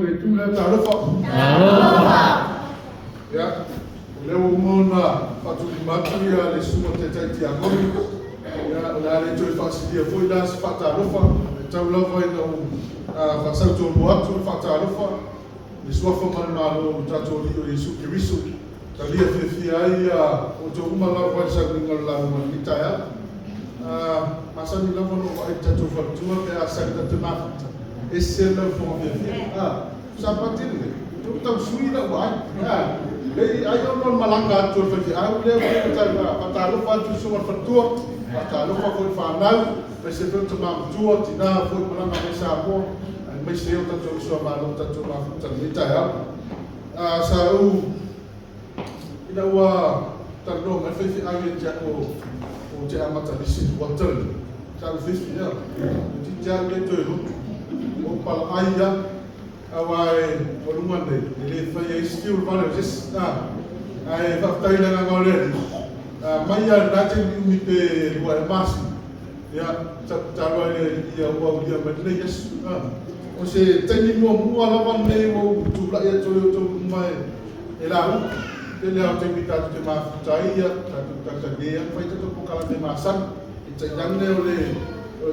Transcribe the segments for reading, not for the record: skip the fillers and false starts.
le itu lea, talofa. Talofa. Ia, o lea ua uma ona faatulima atu ia le susuga taitai tiakono. Ia, o le a le toe faasilia foi la se faatalofa, e tau lava ina ou faasautoalua atu le faatalofa i le suafa ma le Malo o le tatou Alii o Iesu Keriso. Talia fiafia ai outou uma lava i le sauniga o le lauga i lenei taeao. Masani lava ona ou vaai i le tatou faletua pe a sau tatou te mafuta, e ese le laufofoga fiafia. Sapati lenei, ua tau sui lau vaai. Lei ai ona o le malaga atu o le faifeau lea ua tau faatalofa atu i le susuga i le faletua, faatalofa foi i le fanau, aemaise foi o tama matua, tina foi malaga mai Samoa, aemaise ai o tatou uso a Malo tatou mafuta i lenei taeao. Sa ou ina ua talanoa mai le faifeau ia te au o te amata lisi le kuata lenei, sa ou fifi ia, toeitiiti lava ou le toe lotu, ua ou palaai lava, aua o luga nei, e le faia ai se fiu le vale o se isi, ae faafetai i le agaga o le Alii, mai lava i lena taimi umi pe 2 ea masina, Ia, sa ou tatalo ai i le Alii ia ou aulia mai lenei aso. O se taimi muamua lava lenei ua ou tulai atu ai i outou luma e lauga. Tele lava o taimi tatou te mafuta ai, ia, tatou talatalē lava ma fai tatou polokalame masani. Peitai ane o le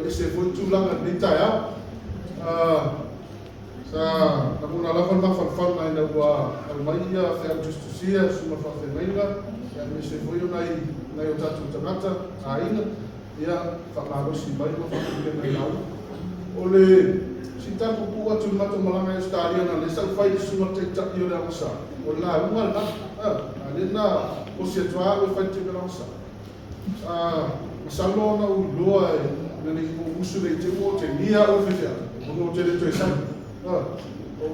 ese foi tulaga i lenei taeao. Sa lagona lava le mafanafana ina ua aumai ia feau tusitusia e susuga faafeagaiga, aemaise foi o nai o tatou tagata, aiga, ia faamalosi mai ma faatulena i lauga. O le sita puupuu atu i le matou malaga i Ausetalia na lea sa ou fai i le susuga taitai o le aoga, o le lauga lena, a lea na osi atu lava au e fai le taimi o le aoga. Masalo ona ou iloa ina ne i ou usu nei te i ua otegia au e faifeau, ona ou te le toe sau. Ua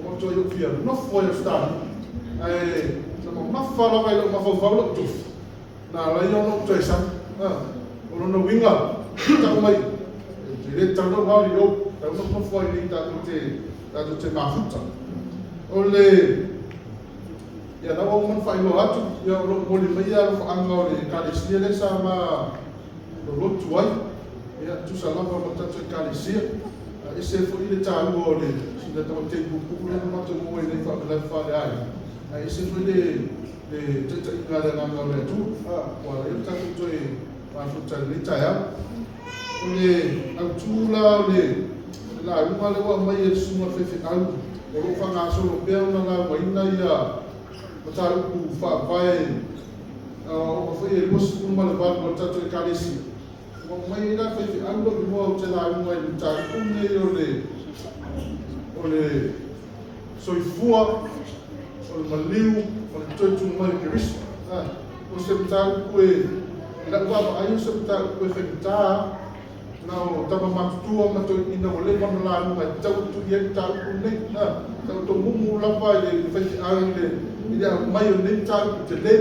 matuai ou fia nofo ai i Ausetalia, ae na mamafa lava i lou mafaufau lau tofi, na ala ai ona ou toe sau. O lona uiga, tau mai, e le tatau ona ou alu i o, e tatau ona ou nofo ai i inei tatou te mafuta. O le Ia, la ua uma ona faailoa atu, ia, o lo o momoli mai alofaaga o le Ekalesia lea sa ma lolotu ai, ia, tusa lava ma le tatou Ekalesia. A ese foi le taua o le sina tamaitei puupuu lea na matou maua i nei faalavelave faaleaiga, ae ese foi le le taitaiga a le Agaga o le Atua, a, ua ala ai ona tatou toe mafuta i lenei taeao. O le autu la o le lauga lea ua aumai e le susuga i le faifeau, o lo o faagasolo pea ona laugaina ia mataupu faavae aoaoga foi e 28 a le tatou Ekalesia. Ua aumai ai la le faifeau lou igoa ou te lauga i le mataupu lenei o le soifua, o le maliu, o le toe tu mai o Keriso. O se mataupu e, i lau vaavaai o se mataupu e faigata, na o tama matutua ma toeaiina ua leva ona lauga e tatau ona tui ai le mataupu lenei. Sa outou mumu lava i le faifeau i le aumai o lenei mataupu tele,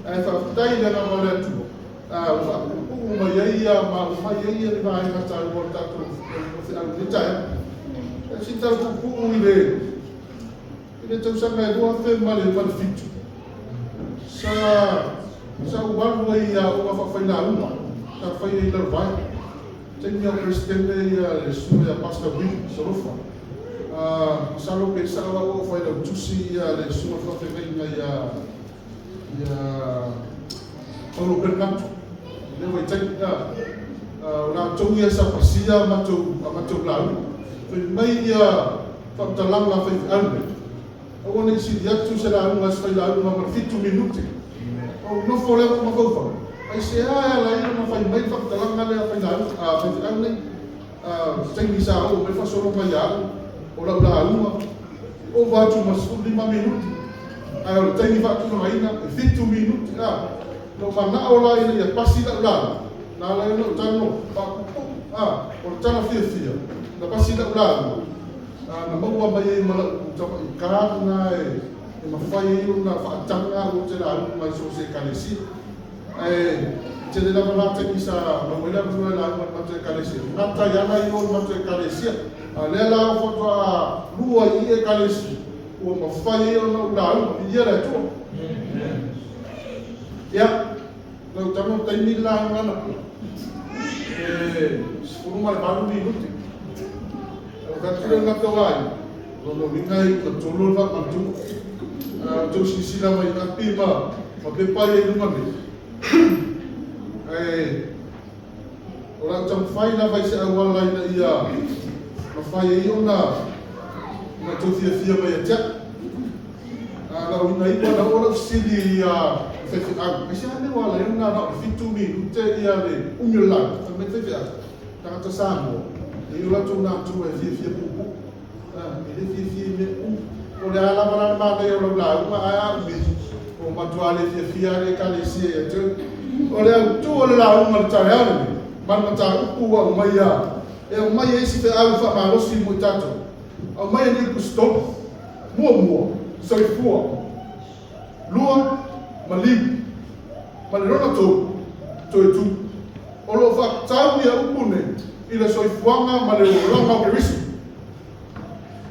ae faafetai i le agaga o le Atua, ua faapuupuu mai ai ia ma aumai ai le vaega taua o le tatou feau i lenei taeao. Se i tau puupuu i le tausaga e 2007, sa ou alu ai i aoga faafailauga sa fai ai i Lalovaea. Taimi a o Peresetene le susuga ia Pastor Willie Solofa. Masalo pe sao au o failautusi le susuga faafeagaiga ia Paulo Perenato i lea vaitaimi. O latou ia sa pasia a matou lauga. Fai mai ia faamatalaga a faifeau nei, aua ne i sili atu se lauga a se failauga ma le 7 minute. Ou nofo lea ma ou mafaufau, aisea e ala ai ona fai mai le faamatalaga lea a faifeau nei? Taimi sa oo mai le faasologa ia au o lau lauga, e ova atu ma le 15 minute, ae o le taimi faatulagaina e 7 minute. Na ou manao la ina ia pasi lau lauga, na ala ai ona ou talanoa faapuupuu. O le tala fiafia, na pasi lau lauga, na maua mai ai ma lau tamai card lena e mafai ai ona faataga au ou te lauga i so o se ekalesia. Ae tele lava la taimi sa maua ai le avanoa e lauga i le matou ekalesia. Gata ai lava i o i le matou ekalesia. A o lea la ua faatoa lua i i ekalesia, ua mafai ai ona ou lauga. Viia le Atua. Ia, lau tama o taimi le lauga anapo, e 18 minute. Ua fai atu le matou aiga, O lona uiga e iu ina tolu le faamanatuga. A outou silasila mai i api ma pepa ia i luga nei, ae o le a ou taumafai lava i se auala ina ia mafai ai ona outou fiafia mai ia te au. A na ou ina iu na oo lau fesili i faifeau, aisea le mea ua ala ai ona na o le 7 minute le umi o le lauga? Fai mai le faifeau, tagata Samoa, e i ai o latou natura e fiafia puupuu. E le fiafia i mea umi. Po o le a lava la le manaia o lau lauga, ae a umi, ua matua le fiafia lava le Ekalesia ia te oe. O le autu o le lauga i le taeao lenei, ma le mataupu ua aumaia e aumai ai si feau faamalosi mo i tatou, aumai e nei upu se tolu. Muamua, soifua. Lua, maliu. Ma le lona tolu, toe tupu. O lo o faatatau ia upu nei i le soifuaga ma le olaga o Keriso.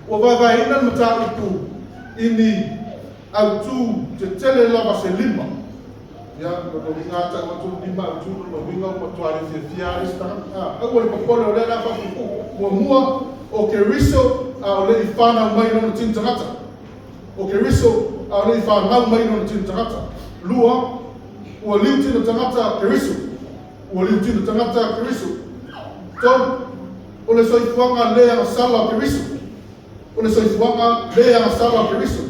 Ua vaevaeina le mataupu i ni autu tetele lava se lima. Ia, lona uiga a tau atu le lima autu, lona uiga ua matua le fiafia lava le isi tagata. Aua le popole, o lea o le a faapuupuu. Muamua, o Keriso a o le i fanau mai lona tino tagata. O Keriso a o le i fanau mai lona tino tagata. Lua, ua liu tino tagata Keriso. Ua liu tino tagata Keriso. Tolu, o le soifuaga le agasala o Keriso. O le soifuaga le agasala o Keriso.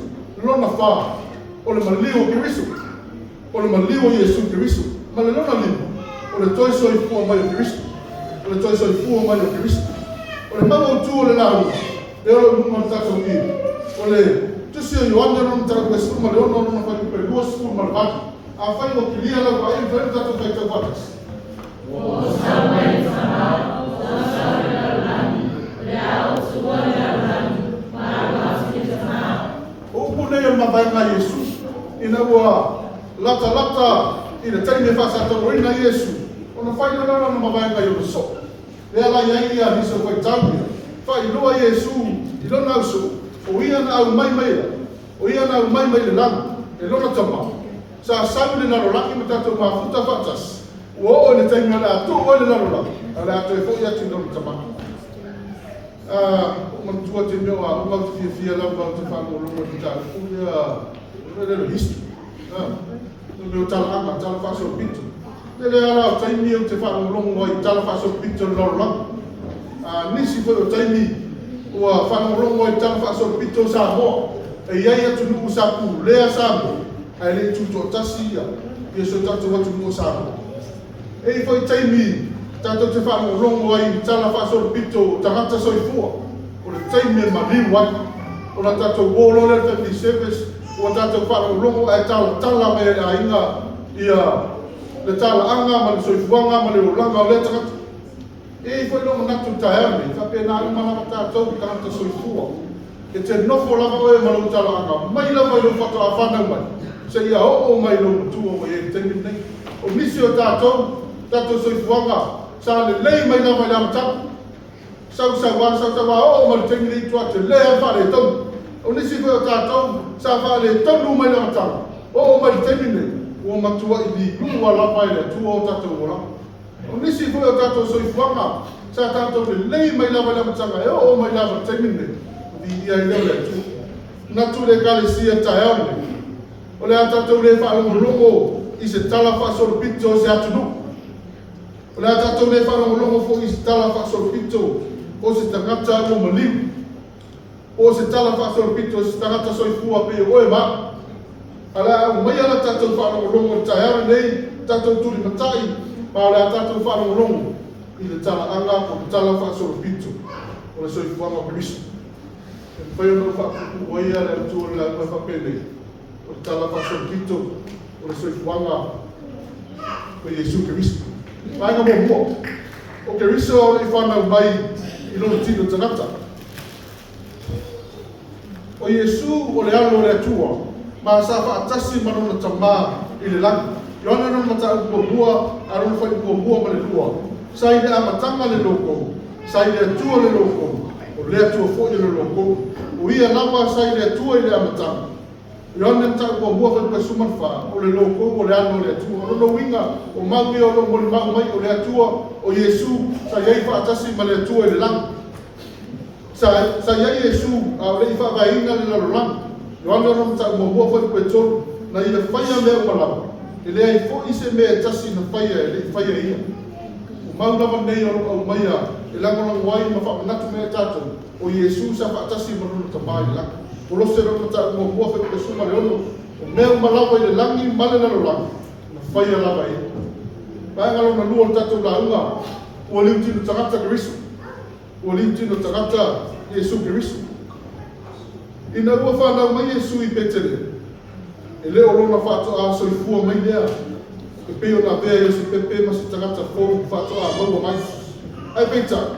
Lona fa, o le maliu o Keriso. O le maliu o Iesu Keriso. Ma le lona lima, o le toe soifua mai o Keriso. O le toe soifua mai o Keriso. O le mau autu o le lauga, lea o lo o i luga o le tatou ili, o le Tusi o Ioane lona mataupu e 16 lona fuaiupu e 28. Afai ua kilia lau vaai, e mafai ona tatou faitau faatasi. Ua ou sau mai le tama, ua ou sau i le lalolagi, o le a ou tuua le lalolagi, ma alu atu i le Tama. O upu nei o le mavaega a Iesu, ina ua latalata i le taimi e faasatauaina ai Iesu, ona fai loa lea o lana mavaega i ona soo. Lea la e i ai ia nisi o faitau ia, faailoa Iesu i lona ausoo, o ia na aumai mai ai, o ia na aumai mai le lagi e lona Tama, sa sau i le lalolagi ma tatou mafuta faatasi, ua oo i le taimi o le a tuu ai le lalolagi, ae o le a toe foi atu i lona Tama. Ua ou manatua te mea o aoga ou te fiafia lava ou te faalogologo i le mataupu lea, o le history. O mea o talaaga, tala faasolopito. Tele lava la o taimi ou te faalogologo ai i tala faasolopito o le lalolagi. Nisi foi o taimi ua faalogologo ai i tala faasolopito o Samoa. E i ai atunuu sa pulea Samoa, ae le i tutoatasi ia si o tatou atunuu o Samoa. E i ai foi taimi tatou te faalogologo ai i tala faasolopito o tagata soifua, o le taimi e maliu ai. Ona tatou o loa lea i le family service, ua tatou faalogologo ae talatala mai e le aiga ia le talaaga ma le soifuaga ma le olaga o lea tagata. E i ai foi lou manatu i le taeao lenei, e faapena uma lava tatou tagata soifua. E te nofo lava oe ma lou talaaga mai lava i lou faatoa fanau mai, seia oo mai i lou matua ua i ai i le taimi lenei. O nisi o tatou, tatou soifuaga sa lelei mai lava i le amataga. Sau sau lava, sau sau lava, oo mai i le taimi lenei ua tele lava le faaletonu. O nisi foi o tatou sa faaletonu mai le amataga, oo mai i le taimi lenei, ua matuai liua lava e le Atua o tatou olaga. O nisi foi o tatou soifuaga sa tatou lelei mai lava i le amataga, e oo mai lava i le taimi lenei, viia ai lea o le Atua. Manatu le Ekalesia i le taeao lenei, o le a tatou le faalogologo i se tala faasolopito o se atunuu. O le a tatou le faalogologo foi i se tala faasolopito o se tagata ua maliu, po o se tala faasolopito o se tagata soifua pei o oe ma au. Ae o le a aumaia la tatou faalogologo i le taeao lenei, tatou tulimatai, ma o le a tatou faalogologo i le talaaga po o le tala faasolopito o le soifuaga o Keriso. E mafai ona ou faapuupuu ai le autu o le lauga faapenei, o le tala faasolopito o le soifuaga o Iesu Keriso. Vaega muamua, o Keriso a o le i fanau mai i lona tino tagata. O Iesu o le Alo o le Atua, ma sa faatasi ma lona Tama i le lagi. Ioane lona mataupu muamua, a lona fuaiupu muamua ma le lua. Sa i le amataga le Logou, sa i le Atua le Logou, o le Atua foi o le Logou. O ia lava sa i le Atua i le amataga. Ioane mataupu muamua fuaiupu 14, o le Logou o le Alo o le Atua. O lona uiga, o mau ia o lo o molimau mai o le Atua, o Iesu sa i ai faatasi ma le Atua i le lagi. Sa i ai Iesu a o le i faavaeina le lalolagi. Ioane lona mataupu muamua fuaiupu e 3, na ia faia mea uma lava, e leai foi se mea e tasi na faia e le i faia e ia. O mau lava nei o lo o aumaia e lagolago ai ma faamanatu mai ia i tatou, o Iesu sa faatasi ma lona Tama i le lagi. Kolose lona mataupu muamua fuaiupu 16, o mea uma lava i le lagi ma le lalolagi, na faia lava e ia. Vaega lona lua o le tatou lauga, ua liutino tagata Keriso. Ua liutino tagata Iesu Keriso. Ina ua fanau mai Iesu i Petelema, e le o lona faatoa soifua mai lea, e pei ona avea Iosepepe ma se tagata fou faatoa maua mai. Ae peitai,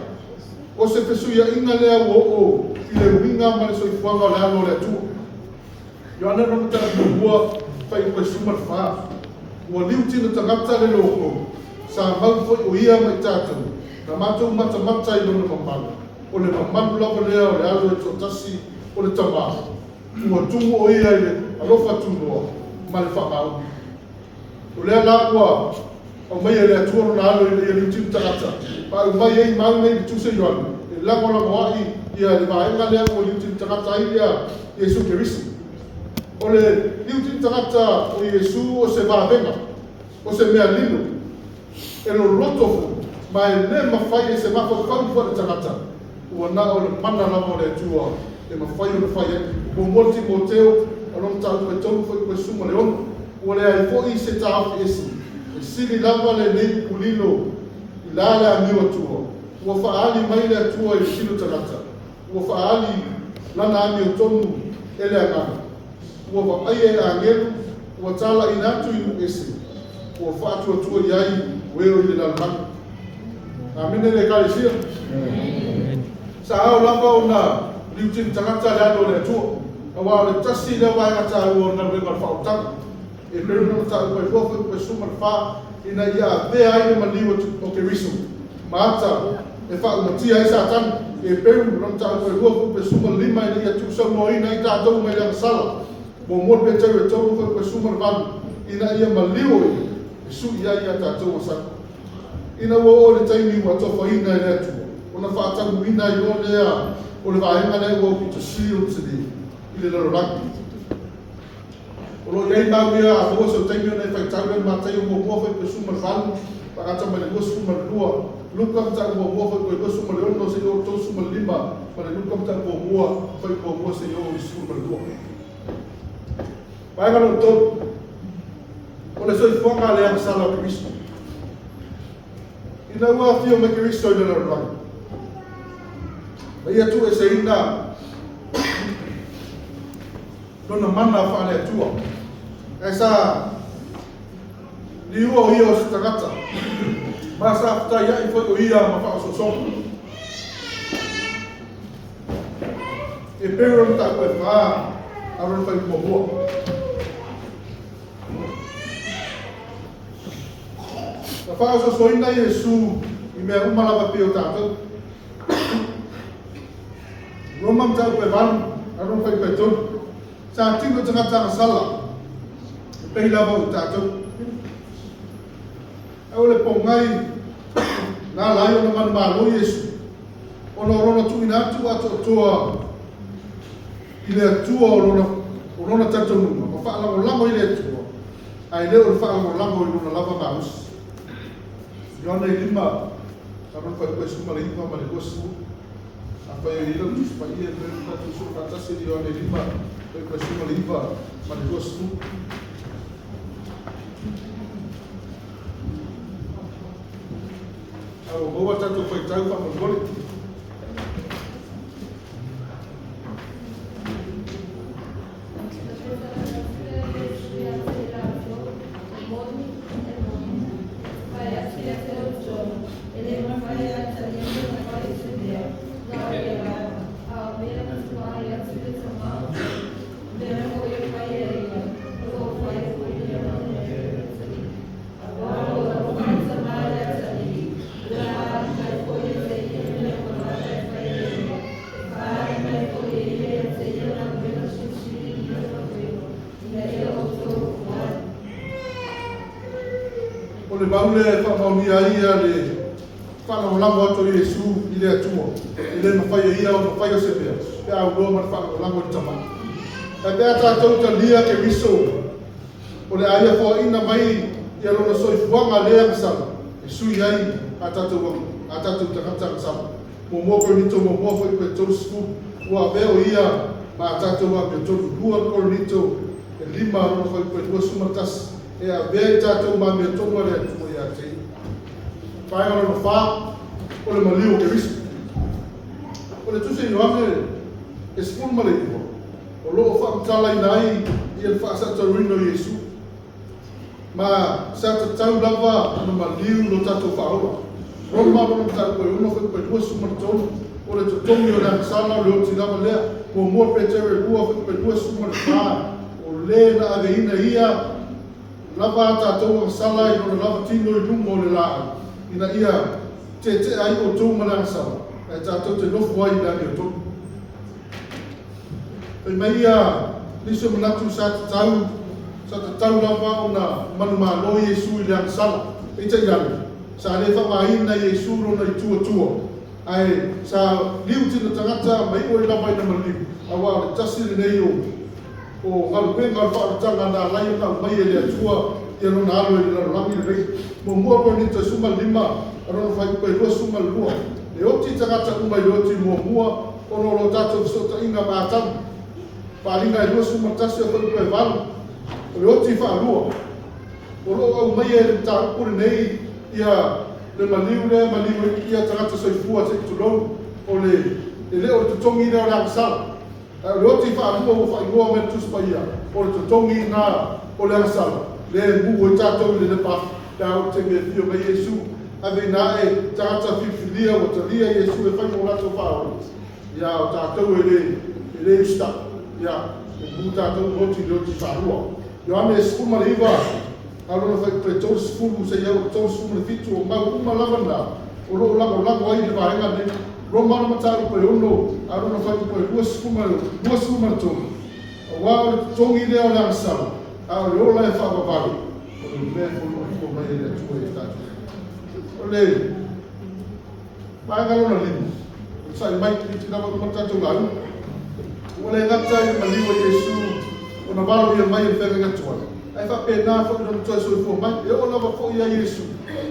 o se fesuiaiga lea ua oo i le uiga ma le soifuaga o le Alo o le Atua. Ioane lona mataupu muamua, fuaiupu e 14, ua liutino tagata le logou, sa mau foi o ia ma i tatou, na matou matamata i lona mamalu, o le mamalu lava lea o le Alo e toatasi o le Tama, ua tumu o ia i le alofa tunoa ma le faamaoni. O lea la ua aumaia e le Atua lona Alo ina ia liutino tagata, ma aumai ai mau nei i le Tusi a Ioane, e lagolagoai ia le vaega lea ua liutino tagata ai ia Iesu Keriso. O le liutino tagata o Iesu o se vavega, o se mea lilo, e loloto foi, ma e le mafai e se mafaufau foi o le tagata, ua na o le mana lava o le Atua e mafai ona fai ai. Muamua Timoteo, o lona mataupu e 3 fuaiupu e 16, ua leai foi se taofi ese, e sili lava lenei upu lilo i la le amio Atua, ua faaali mai le Atua i le tino tagata, ua faaali lana amiotonu e le Agaga, ua vaaia e agelu, ua talaiina atu i nuu ese, ua faatuatua i ai e o i le lalolagi. Amene le Ekalesia. Sa ao lava ona liutino tagata le Alo o le Atua, aua o le tasi lea vaega taua o le galuega o le faaolataga. E pei ona mataupu e 2 fuaiupu e 14, ina ia avea ai le maliu o Keriso ma ata e faaumatia ai Satani. Heperu lona mataupu e 2 fuaiupu e 15, ina ia tuusaunoaina ai tatou mai le agasala. Muamua le Peteru e 3 fuaiupu e 18, ina ia maliu o ia e sui ai ia tatou gasali. Ina ua oo i le taimi ua atofaina e le Atua, ona faataunuuina ai loa lea o le vaega lea ua aupito sili ona tele i le lalolagi. O lo o i ai mau ia a maua sau taimi ona e faitau lea i le Mataio muamua fuaiupu e 18, faagata mai le 22, Luka mataupu muamua fuaiupu e 26 seia oo i le 35, ma le Luka mataupu muamua fuaiupu muamua seia oo i le 12. Vaega lona tolu, o le soifuaga le agasala o Keriso. Ina ua afio mai Keriso i le lalolagi, ma ia tuueseina lona mana faale-Atua, ae sa liua o ia o se tagata, ma sa fetaiai foi o ia ma faaosoosoga. Heperu lona mataupu e 4, a lona fuaiupu muamua. Na faaosoosoina Iesu i mea uma lava pei o tatou. Roma mataupu e 8, a lona fuaiupu e 3. Sa tino tagata agasala, e pei lava o tatou. Ae o le pogai na ala ai ona manumalo Iesu, ona o lona tuuina atu atoatoa i le Atua o lona talitonuga, ma faalagolago i le Atua, ae le o le faalagolago i lona lava malosi. Ioane 5, a lona fuaiupu e 19 ma le 20. Afai o i ai lau Tusi Paia, e mafai ona tatou soofaatasi i Ioane 5, fuaiupu e 19 ma le 20. A ua maua tatou faitau faamolemole. O le mau lea e faamaonia ai ia le faalagolago atu o Iesu i le Atua, e le mafai e ia ona faia se mea, pe a auloa ma le faalagolago i le Tamā. Ae pe a tatou talia Keriso, o le a Ia foaina mai ia Lona soifuaga le agasala, e sui ai a tatou tagata agasala. 1 Korinito 1 fuaiupu e 30, ua avea o Ia ma a tatou amiotonu. 2 Korinito 5 lona fuaiupu e 21, e avea i tatou ma amiotonu a le Atua ia te Ia. Vaega lona 4, o le maliu o Keriso. O le Tusi a Ioane e 19, o lo o faamatalaina ai ia le faasaatauina o Iesu, ma sa tatau lava ona maliu lo tatou Faaola. Roma lona mataupu e 6 fuaiupu e 23, o le totogi o le agasala o le oti lava lea. 1 Petero 2 fuaiupu e 24, o le na aveina ia lava a tatou agasala i lona lava tino i luga o le laau, ina ia tetea ai outou ma le agasala, ae tatou te nofo ai i le amiotonu. Fai mai ia nisi o manatu sa tatau lava ona manumalo Iesu i le agasala. Peitai ane, sa le faaaogaina Iesu lona itu atua, ae sa liu tino tagata ma iu ai lava ina maliu, auā o le tasi lenei o galuega o le faaolataga na ala ai ona aumai e le Atua ia lona Alo i le lalolagi lenei. 1 Korinito 15, lona fuaiupu e 22, e oti tagata uma i le oti muamua, ona o lo tatou fesootaiga ma Atamu. Faaaliga e 21 o fuaiupu e 8, o le oti faalua. O lo o aumaia e le mataupu lenei ia le maliu lea e maliu ai ia tagata soifua se i tulou, o le e le o le totogi lea o le agasala. Ae o le oti faalua ua faaigoa mai le Tusi Paia, o le totogi na o le agasala, lea e mu ai tatou i le lepa afi, pe a oo i le taimi e afio mai Iesu, ave ina ae tagata filifilia ua talia Iesu e fai mo latou faaola, ia o tatou e le usita'i, ia e mu tatou ma oti i le oti faalua. Ioane 19, a lona fuaiupu e 30 seia oo i le 37, o mau uma lava na o lo o lagolago ai le vaega lenei. Roma le mataupu e 6, a lona fuaiupu e 23, auā o le totogi lea o le agasala, a o le ola e faavavau, o le mea e foliga mai e le Atua ia tatou. O le vaega lona 5, o sa'i mai, toeitiiti lava uma le tatou lauga. Ua le gata i le maliu o Iesu ona valoia mai e le feagaiga tuai, ae faapena foi lona toe soifua mai. E oo lava foi ia Iesu,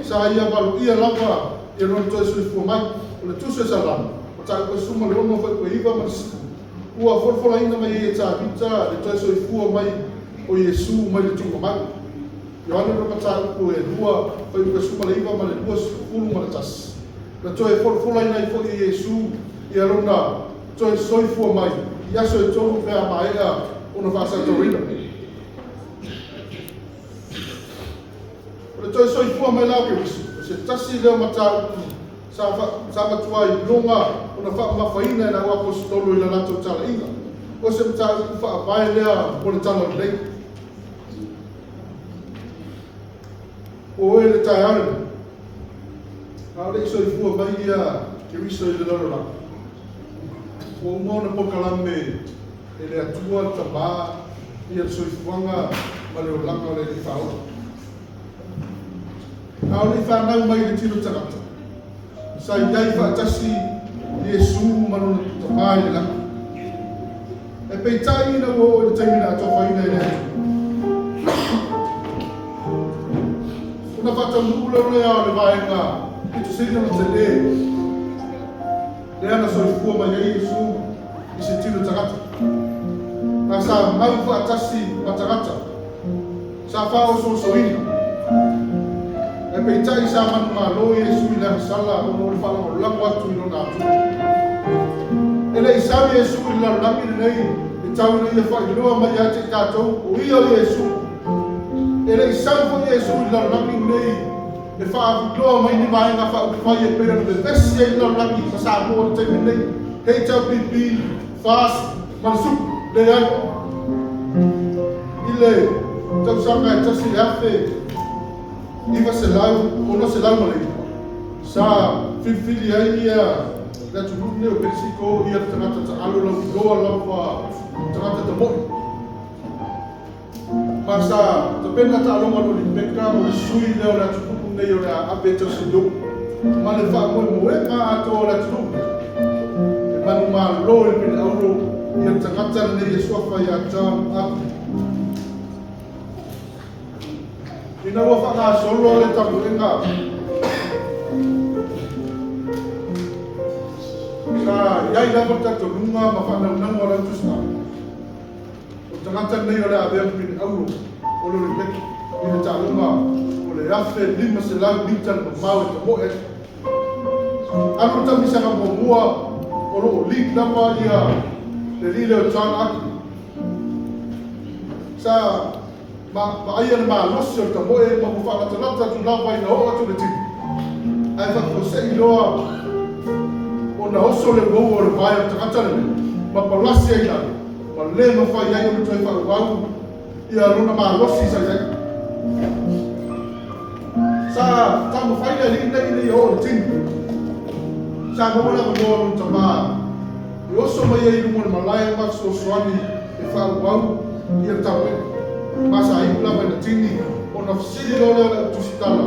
sa ia valoia lava ia lona toe soifua mai. O le Tusi o Salamo, mataupu e 16 fuaiupu e 9 ma le 10, ua folafolaina mai ai e Tavita le toe soifua mai o Iesu mai le tuugamau. Ioane le mataupu e 2 fuaiupu e 19 ma le 21. Na toe folafolaina ai foi e Iesu ia lona toe soifua mai i aso e 3 pe a maea ona faasaatauina. O le toe soifua mai la o Keriso, o se tasi lea o mataupu sa matua iloga ona faamamafaina e le au aposetolo i le latou talaiga. O se mataupu faavae lea mo le tala lelei. O oe le taeao lenei, a o le i soifua mai ia Keriso i le lalolagi, ua uma ona polokalame e le Atua le Tamā ia le soifuaga ma le olaga o le Alii Faaola. A o le i fanau mai i le tino tagata, sa i ai faatasi Iesu ma lona Tamā i le lagi. E peitai ina ua oo i le taimi na atofaina e le Atua, ona faataunuu lea o le vaega pito sili ona tele, lea na soifua mai ai Iesu i se tino tagata. Ma sa mau faatasi ma tagata, sa faaosoosoina. E peitai sa manumalo Iesu i le agasala ona o le faalagolago atu i lona Atua. E le i sau Iesu i le lalolagi lenei e tau ina ia faailoa mai ia te i tatou o ia o Iesu. E le i sau foi Iesu i le lalolagi lenei e faailoa mai ni vaega faaupufai e pei ona vevesi ai le lalolagi ma Samoa i le taimi lenei. HRPP, FAST ma le SUPU, leai. I le tausaga e 1969, sa filifili ai ia le atunuu lenei o Pelisiko ia le tagata taalo lauiloa lava, tagata tamo'i. Ma sa tapena taaloga o le Olimipeka, o le sui lea o le atunuu lenei o le a ave tausinuu. Ma le faamoemoega atoa o le atunuu e manumalo i le pine auro ia le tagata lenei e suafa ia John Ackland. Ina ua faagasolo le tapuega, sa i ai lava le talitonuga ma faanaunauga o lau tusitala, o le tagata lenei o le a avea ma pine auro o le Olimeki i le taaloga o le 1500 mita le mamao e tamoe ai. Alu le taamisaga muamua o lo o lead lava ia le alii lea o John Ackland. Sa vaaia le malosi o le tamoe ma ua faalatalata atu lava ina oo atu le tini, ae faafuasei loa ona oso le uaua o le vae o le tagata lenei ma palasi ai i lalo, ma le mafai ai ona toe faaauau ia lona malosi sa i ai. Sa taumafai le alii lenei ina ia oo i le tini. Sa maua le avanoa o lona tama e oso mai ai i luga o le malae ma fesoasoani e faaauau ia le tamoega. Ma sa iu lava ina tini, ona fesili loa lea o le tusitala,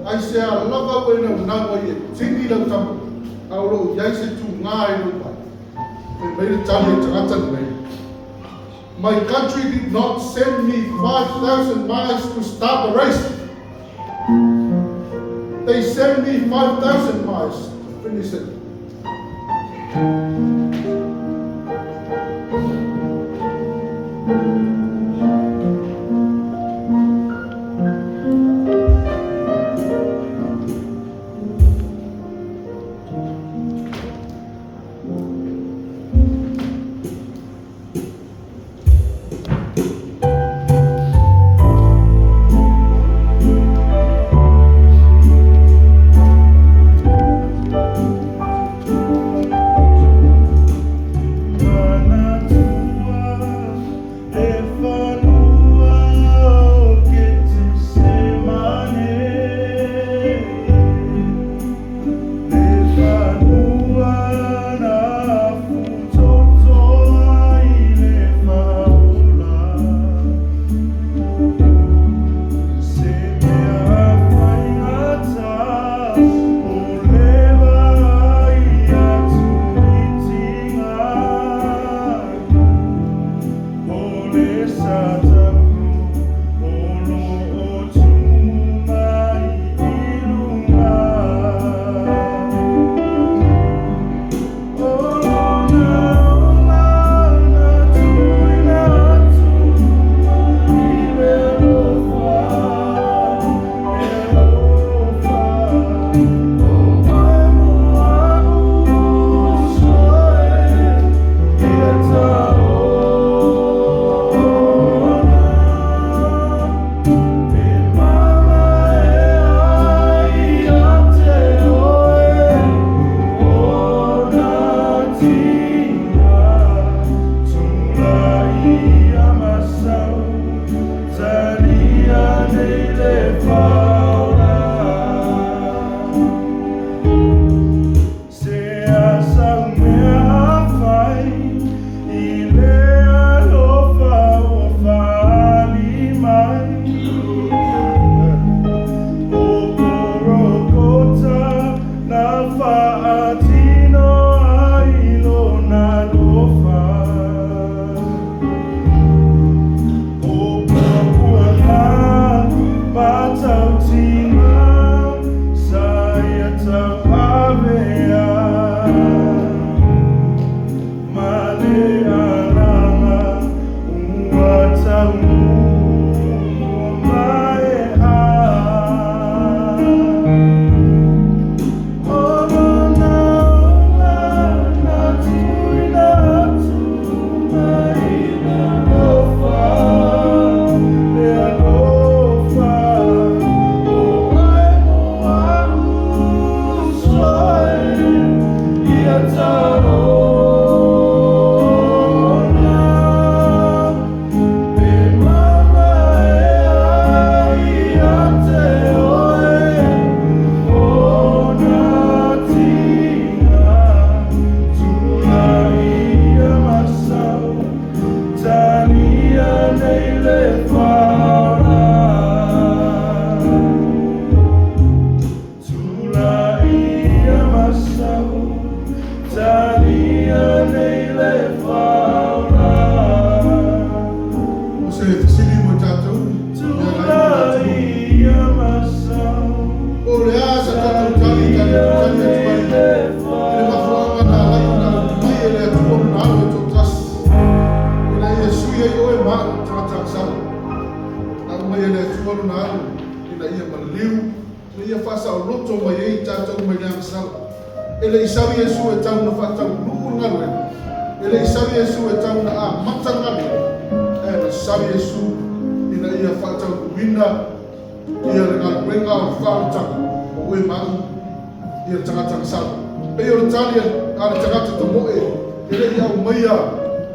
Aisea lava ua e naunau ai e tini lau tama, a o lo o i ai se tuga i lou vae? Fai mai le tali a le tagata lenei, My country did not send me 5,000 miles to start a race. They sent me 5,000 miles to finish it. tagata agasala. Na aumaia e le Atua Lona Alo ina ia maliu, ina ia faasaoloto mai ai i tatou mai le agasala. E le i sau Iesu e tau ina faataunuu le galuega, e le i sau Iesu e tau ina amata le galuega, ae na sau Iesu ina ia faataunuuina ia le galuega o le faaolataga o oe ma au ia le tagata agasala. E pei o le tali a le tagata tamoe e le i aumaia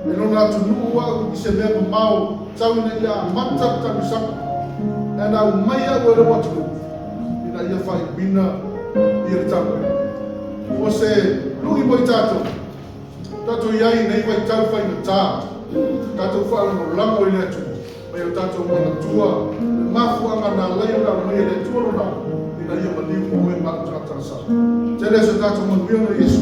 e lona atunuu au i se mea mamao tau ina ia amata le taamilosaga, ae na aumai au e lou atunuu ina ia faaiuina ia le tamoega. O se lui mo i tatou, tatou i ai i nei vaitau faigata, tatou faalagolago i le Atua, ma ia o tatou manatua le mafuaaga na ala ai ona aumaia e le Atua Lona Alo ina ia maliu mo oe ma au tagata agasala. Tele so tatou manuia ona o Iesu.